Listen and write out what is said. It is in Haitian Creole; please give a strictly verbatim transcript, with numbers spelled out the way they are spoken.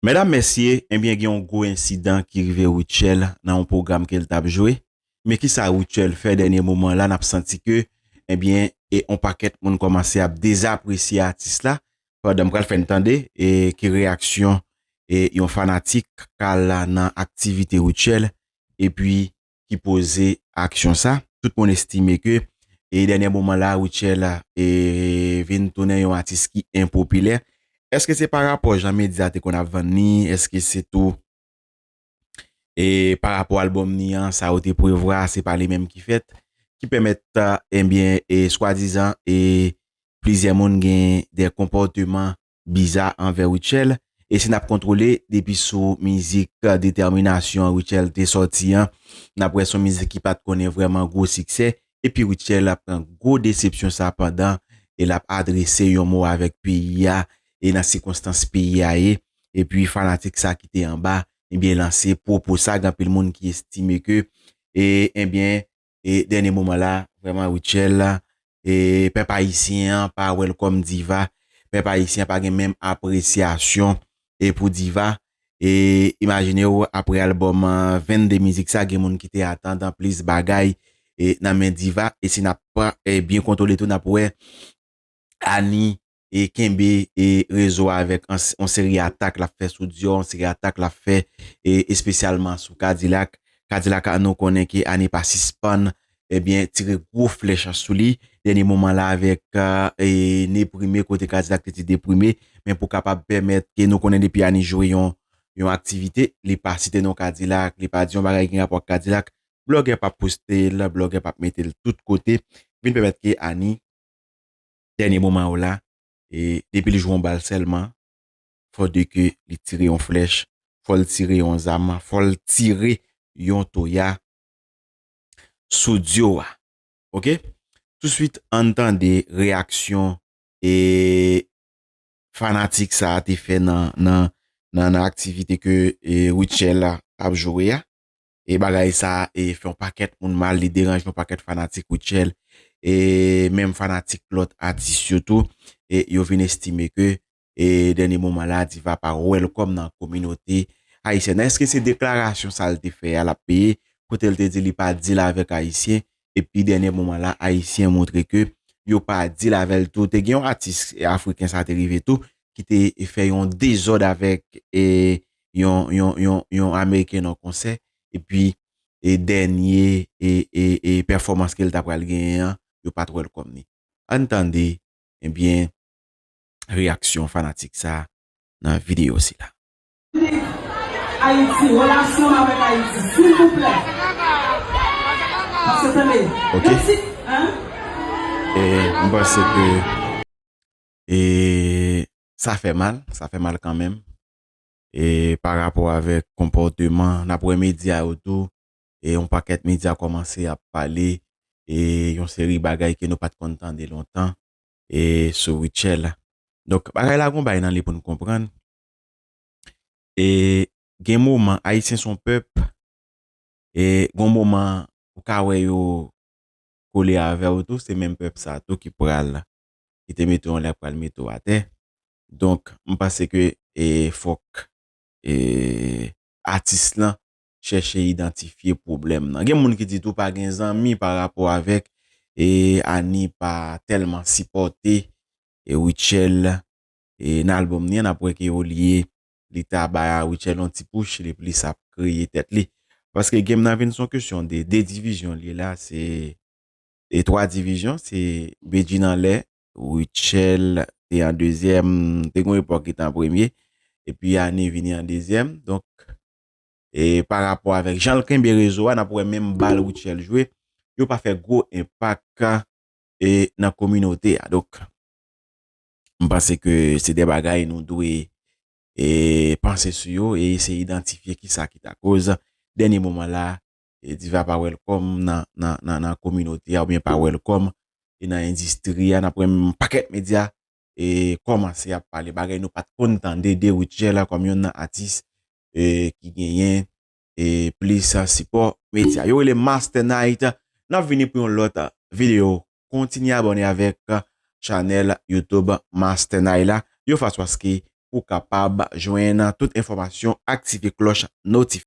Medam, mesye, ebyen, gen yon gwo ensidan ki rive Rutshelle nan yon pwogram ke l t ap jwe. Men kisa Rutshelle fè dènye moman la, n ap santi ke, ebyen, e yon pakèt moun kòmanse ap dezapresye atis la, pandan m pral fè n tande, e ki reyaksyon, e yon fanatik k al nan aktivite Rutshelle, epi ki poze aksyon sa. Tout moun estime ke, e dènye moman la, Rutshelle, e vin tounen yon atis ki enpopilè. Èske se pa rapò jan medya te konn ap vann li? Èske se tou, e pa rapò albòm ni an, sa yo te prevwa, se pa li menm ki fèt, ki pèmèt, ebyen, e swadizan, e plizyè moun gen de konpòteman biza anvè Rutshelle. E si n ap kontwole depi sou mizik, e, Detèminasyon Rutshelle te sòti an, n ap wè se yon mizik ki pa t konnen vrèman gwo siksè. Epi Rutshelle ap pran gwo desepsyon sa pandan e l ap adrese yon mo avèk peyi a e nan sikonstans peyi a ye. Epi fanatik sa ki te anba, ebyen, lanse pwopo sa, gen anpil moun ki estime ke, e, ebyen, e dènye moman la, vrèman, Rutshelle, e pèp ayisyen an pa welcome Diva, pèp ayisyen an pa gen menm apresyasyon e pou Diva. E imajine w, apre albòm, e, vennde mizik sa, gen moun ki te atann plis bagay e nan men Diva. E si n ap, e, byen kontwole tou, n ap wè Annie e kenbe e rezo a avèk an, yon seri atak l ap fè sou Dior, yon seri atak l ap fè e espesyalman sou Kadilak. Kadilak, nou konnen ke Annie pa sispann, ebyen, tire gwo flèch sou li. Dènye moman la avèk, e, e, Neprime, kote Kadilak te di deprime, men pou kapab pèmèt ke nou konnen depi Annie jwe yon, yon aktivite, li pa site non Kadilak, li pa di yon bagay ki gen rapò ak Kadilak, blògè p ap poste l, blògè p ap mete l tout kote, vin pèmèt ke Annie dènye moman yo la, e depi l jwe yon bal sèlman, fò de ke li tire yon flèch, fò l tire yon zam, fò l tire yon toya sou Dior a. Oke? Touswit, ann tande reyaksyon e fanatik sa a te fè nan, nan, nan, nan aktivite ke, e, Rutshelle ap jwe a. E bagay sa a, e, fè yon pakèt moun mal, li deranje yon pakèt fanatik Rutshelle, e menm fanatik lòt atis yo tou, e yo vin estime ke, e dènye moman la, Diva pa welcome nan kominote ayisyèn nan. Èske se deklarasyon sa l te fè a l ap peye, kote l te di li pa deal avèk ayisyen, epi dènye moman la, ayisyen montre ke yo pa deal avè l tou. Te gen yon atis afriken sa te rive tou, ki te fè yon dezòd avèk, e, yon, yon, yon, yon ameriken nan konsè, epi, e, dènye, e, e, e pèfòmans ke l ta pral genyen an, yo pa t welcome ni. Ann tande, ebyen, reyaksyon fanatik sa nan videyo sila. Ayiti, relasyon avèk Ayiti, silvouplè. Paske tande, oke. Yon ti, hein? E m panse ke, e, sa fè mal, sa fè mal kanmenm. E pa rapò avèk konpòteman, n ap wè medya yo tou, e yon pakèt medya kòmanse ap pale, e yon seri bagay ke nou pa t konn tande lontan, e sou Rutshelle. Donk, bagay la gon bagay nan li pou n konprann. E gen moman, Ayisyen se yon pèp, e gon moman, ou ka wè yo kole avè w tou, se menm pèp sa tou ki pral, ki te mete w anlè, pral mete w atè. Donk, m panse ke, e, fòk, e, atis lan chèche idantifye pwoblèm nan. Gen moun ki di tou pa gen zanmi pa rapò avèk, e, Annie pa tèlman sipòte, e, Rutshelle, e, nan albòm ni an, n ap wè ke olye li ta bay Rutshelle yon ti pouch, li plis ap kreye tèt li. Paske game nan vin se yon kesyon de de divizyon li ye la, se, e twa divizyon, se Bedjine anlè, Rutshelle te an dezyèm, te gen yon epòk li te an premye, epi Annie vini an dezyèm. Donk, e pa rapò avèk jan l kenbe rezo a, n ap wè menm bal Rutshelle jwe, yo pa fè gwo enpak, e, nan kominote a. Donk, m panse ke se de bagay nou dwe, e, panse sou yo e eseye idantifye kisa ki ta koz dènye moman la, e, Diva pa welcome nan, nan, nan, nan kominote a oubyen pa welcome, e, nan endistri a. N ap wè yon pakèt medya, e, kòmanse ap pale bagay nou pa t konn tande de Rutshelle la kòm youn nan atis, e, ki genyen, e, plis sipò medya. Yo rele Master Night. N ap vini pou yon lòt videyo. Kontinye abòne avèk chanèl YouTube Master Night la. Yon fason paske ou kapab jwenn tout enfòmasyon, aktive klòch notifikasyon.